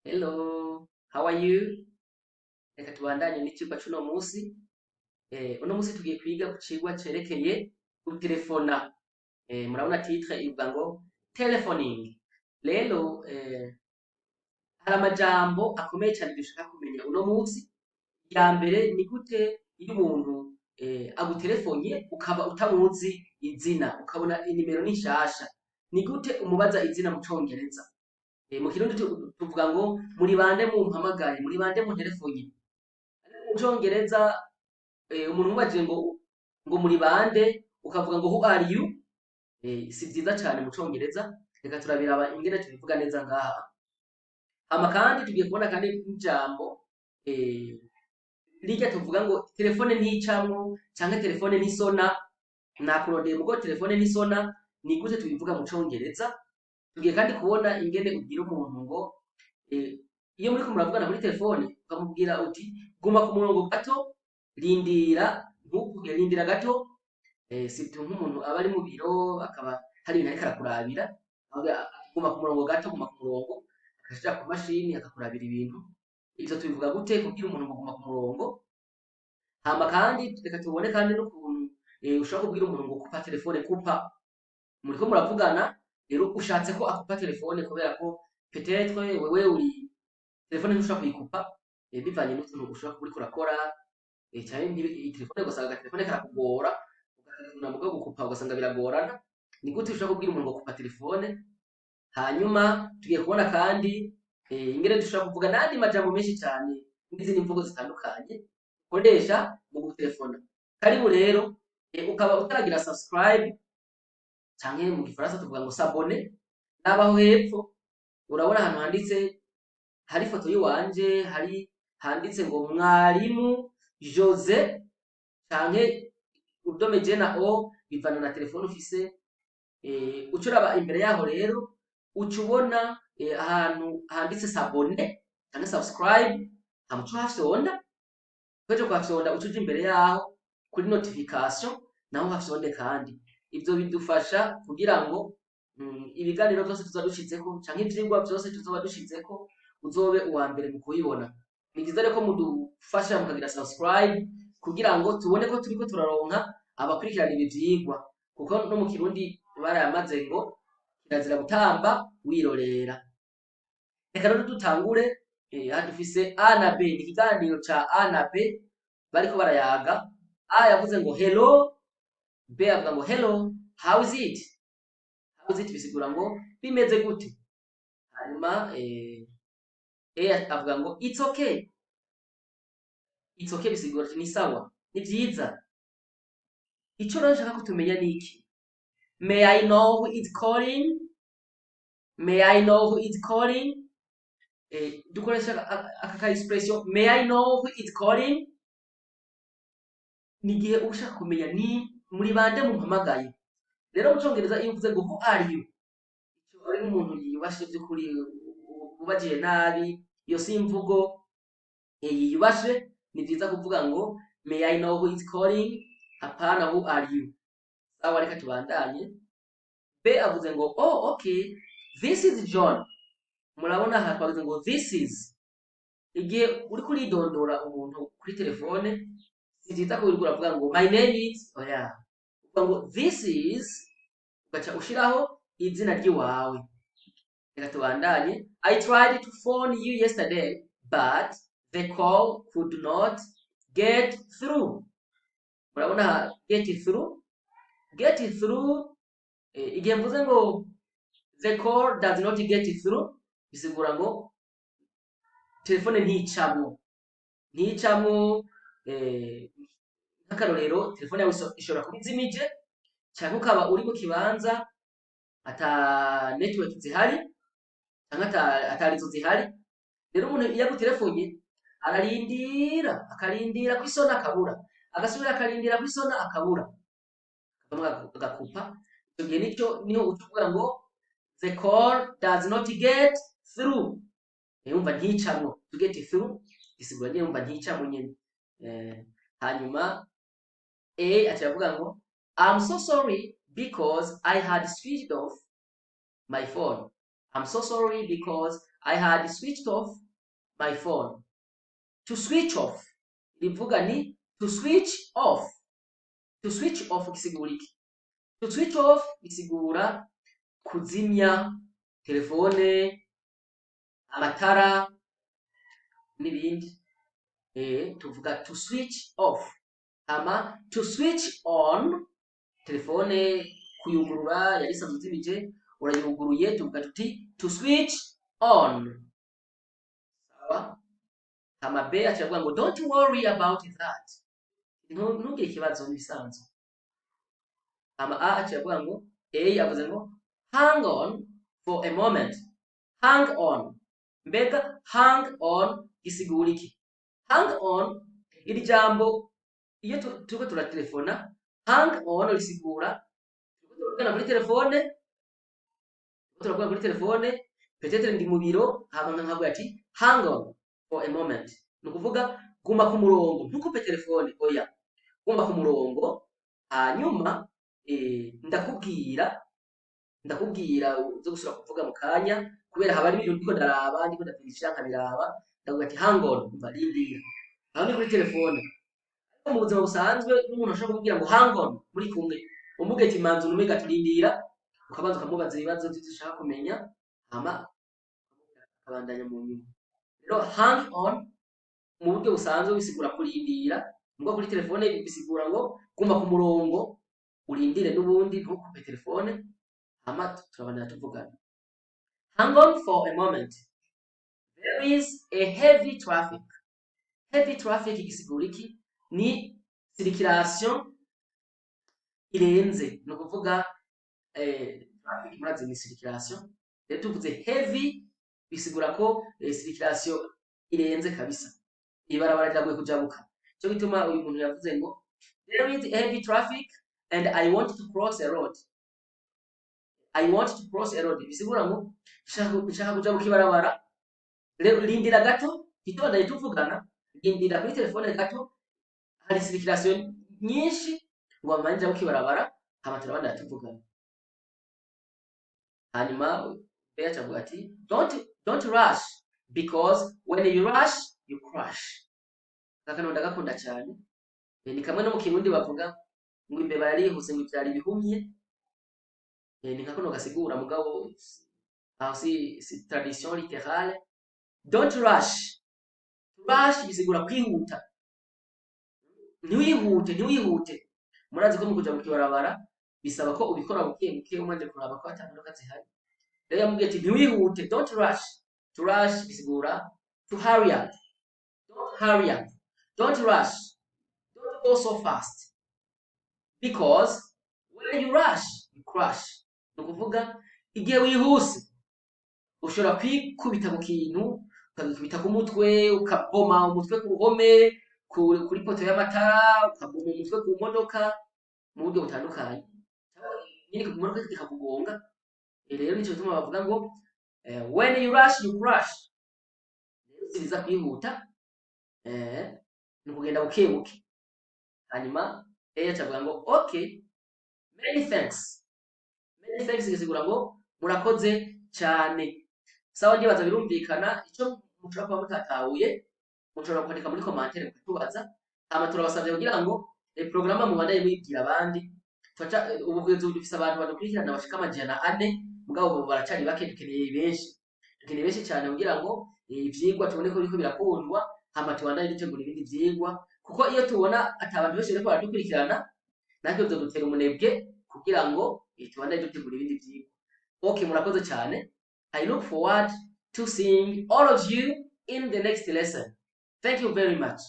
Hello, how are you? Reka tubandanye n'icigwa c'uno musi. Uno musi tugiye kwiga ku cigwa cerekeye guterefona. Murabona titre ivuga ngo telephoning. Rero hari amajambo akomeye cane dushaka kumenya uno musi. Irya mbere ni gute iyo umuntu aguterefonye ukaba utamuzi izina, ukabona inimero ni nshasha. Ni gute umubaza izina mu congereza? Mu Kirundi tuvuga ngo muri bande mumpamagaye, muri bande munterefonye. Mu congereza umuntu umubajije ngo muri bande, ukavuga ngo "Who are you?", si vyiza cane mu congereza. Reka turabiraba ingene tubivuga neza ngaha. Hama kandi tugiye kubona kandi n'ijambo rirya tuvuga ngo telefone nticamwo canke telefone ntisona, nakurondeye mugo telefone ntisona. Ni gute tubivuga mu congereza? Tugiye kandi kubona ingene ubwira umuntu ngo iyo muriko muravugana kuri telefone ukamubwira uti guma ku murongo gato, rindira, ntuvuge, rindira gato. Surtout nk'umuntu aba ari mu biro, akaba hari ibintu ariko arakurabira, avuga, guma ku murongo gato, guma ku murongo, agashira ku mashini akakurabira ibintu. Ivyo tubivuga gute kubwira umuntu ngo guma ku murongo? Hama kandi reka tubone kandi n'ukuntu ushobora kubwira umuntu ngo kupa telefone, kupa. Muriko muravugana rero, ushatse ko akupa telefone kubera ko peut-être wewe uri telefone ntushobora kuyikupa, bivanye n'utuntu ushobora kuba uriko urakora, canke telefone ugasanga agatelefone karakugora, ugatelefona mugabo gukupa ugasanga biragorana. Ni gute ushobora kubwira umuntu ngo kupa telefone? Hanyuma tugiye kubona kandi ingene dushobora kuvuga n'andi majambo menshi cane n'izindi mvugo zitandukanye ukoresha mu gutelefona. Karibu rero. Ukaba utaragira subscribe, canke mu gifaransa tuvuga ngo s'abonner, nabaho hepfo urabona ahantu handitse, hari ifoto yiwanje, hari handitse ngo Mwarimu Jose, canke urudome J na O, bivana na telefone ufise. Uca uraba imbere yaho rero, uca ubona ahantu handitse s'abonner canke subscribe, hama uca uhafyonda. Uhejeje kuhafyonda, uca uja imbere yaho kuri notification, naho uhafyonde. Kandi ivyo bidufasha kugira ngo ibiganiro vyose tuzoba dushizeko canke ivyigwa vyose tuzoba dushizeko, uzobe uwa mbere mu kubibona. Ni vyiza rero ko mudufasha mukagira subscribe kugira ngo tubone ko turiko turaronka abakurikirana ibi vyigwa, kuko no mu Kirundi barayamaze ngo kirazira gutamba wirorera. Reka rero dutangure. Aha dufise A na B, ni ikiganiro ca A na B bariko barayaga. A yavuze ngo "Hello", B avuga ngo "Hello, how is it?" "How is it" bisigura ngo bimeze gute? Hanyuma A avuga ngo "It's okay". "It's okay" bisigura ati ni sawa, ni vyiza. Ico rero nshaka ko tumenya ni iki: "May I know who is calling?" "May I know who is calling?" Dukoresha aka ka expression "May I know who is calling" ni igihe uba ushaka kumenya ni muri bande mumpamagaye. Rero mu congereza iyo uvuze ngo "Who are you?", ico ari nk'umuntu yiyubashe by'ukuri ubagiye nabi. Iyo si imvugo yiyubashe. Ni vyiza kuvuga ngo "May I know who is calling?", hapana "Who are you?" Sawa, reka tubandanye. B avuze ngo "Oh, okay, this is John." Murabona aha twavuze ngo "this is". Igihe uriko uridondora umuntu kuri telefone, si vyiza ko uriko uravuga ngo "My name is", oya, uvuga ngo "This is", ugaca ushiraho izina ry'iwawe. Reka tubandanye. "I tried to phone you yesterday, but the call could not get through." Murabona aha "get through", "get through". Igihe mvuze ngo "The call does not get through", bisigura ngo telefone nticamwo, nticamwo. Nk'akarorero, telefone yawe ishobora kuba izimije, canke ukaba uri mu kibanza ata network zihari canke ata réseau zihari. Rero umuntu iyo aguterefonye ararindira, akarindira ko isona akabura, agasubira akarindira ko isona akabura, akavamwo agakupa. Ico gihe nico niho uca uvuga ngo "The call does not get through". Yumva nticamwo. "To get through" gisigura nyene yumva nticamwo nyene. Hanyuma A aca avuga ngo "I'm so sorry because I had switched off my phone." "I'm so sorry because I had switched off my phone. To switch off rivuga ni to switch off. To switch off gisigura iki? To switch off gisigura kuzimya telefone, amatara n'ibindi. Tuvuga to switch off. Hama to switch on, telefone kuyugurura, yari isanzwe izimije, urayuguruye, tuvuga tuti to switch on. Sawa. Hama B aca avuga ngo "Don't worry about that." Ntugire ikibazo, n'ibisanzwe. Hama A aca avuga ngo, A avuze ngo "Hang on for a moment." Hang on. Mbega hang on gisigura iki? Hang on, iri jambo iyo turiko turatelefona, hang on risigura turiko turavugana kuri telefone, turiko turavugana kuri telefone, peut-être ndi mu biro, hama nkavuga ati "Hang on for a moment." Ni ukuvuga guma ku murongo, ntukupe telefone, oya, guma ku murongo, hanyuma ndakubwira uze gusubira kuvuga mu kanya, kubera haba hari ibintu ndiko ndaraba, ndiko ndafirisha nkabiraba, ndavuga ati "Hang on", umva, rindira. Aho ni kuri telefone. Ariko mu buzima busanzwe n'umuntu ashobora kumubwira ngo "Hang on", muri kumwe, umubwira ati "Manza unume gato, rindira", ukabanza ukamubaza ibibazo vy'ivyo ushaka kumenya, hama akabandanya mu nyuma. Rero hang on mu buryo busanzwe bisigura kurindira, mugo kuri telefone bisigura ngo guma ku murongo, urindire n'ubundi, ntukupe telefone, hama turabandanya tuvugana. Hang on for a moment. There is a heavy traffic. Heavy traffic gisigura iki? Ni circulation irenze. Ni ukuvuga traffic murazi ni circulation. Rero tuvuze heavy bisigura ko circulation irenze kabisa, ibarabara riragoye kujabuka. Cyo gituma uyu muntu yavuze ngo "There is heavy traffic and I want to cross a road." I want to cross a road bisigura ngo nshaka kujabuka ibarabara. Rero rindira gato, ntitubandanye tuvugana, rindira kuri telefone gato, hari circulation nyinshi, ngo bamanje jabuka ibarabara, hama turabandanya tuvugana. Hanyuma Beatrice avuga ati Don't rush, because when you rush you crash." Aka kantu ndagakunda cyane. Ni kamwe no mu Kirundi bavuga ngo imbeba yarihuse ngo ivyara ibihumye. Ni nka kuno gasigura, mugabo aho si traduction littérale. Don't rush. Rush bisigura kwihuta. Ntiwihute, ntiwihute. Murazi ko mu kuja mu kibarabara bisaba ko ubikora buke buke, umanje kuraba ko ata modoka zihari. Rero yamubwiye ati ntiwihute, don't rush. To rush bisigura to hurry up. Don't hurry up, don't rush, don't go so fast, because when you rush you crash. Ni ukuvuga igihe wihuse ushobora kwikubita ku kintu, ukagikubita ku mutwe, ukaboma umutwe ku ruhome, kuri poto y'amatara, ukaboma umutwe ku modoka mu buryo butandukanye, nyine ku modoka ikakugonga. Rero nico gituma bavuga ngo "When you rush you crash." Rero si kwihuta, ni ukugenda buke buke. Hanyuma aca avuga ngo "Okay, many thanks." Many thanks gisigura ngo murakoze cyane. Sawa, ndibaza birumvikana. Icyo mushobora kuba mutatahuye mushobora kwandika muri commentaire mukatubaza. Hama turabasabye kugira ngo porogaramu mubandanye muyibwira abandi. Ubu kugeza ubu dufise abantu badukurikirana bashika 400, mugabo ubu baracari bake, dukeneye benshi, dukeneye benshi cyane kugira ngo ivyigwa tubone ko biriko birakundwa, hama tubandanye dutegura ibindi vyigwa, kuko iyo tubona ata bantu benshi bariko baradukurikirana, natwe bizodutera umunebwe kugira ngo tubandanye dutegura ibindi vyigwa. Okay, murakoze cyane. I look forward to seeing all of you in the next lesson. Thank you very much.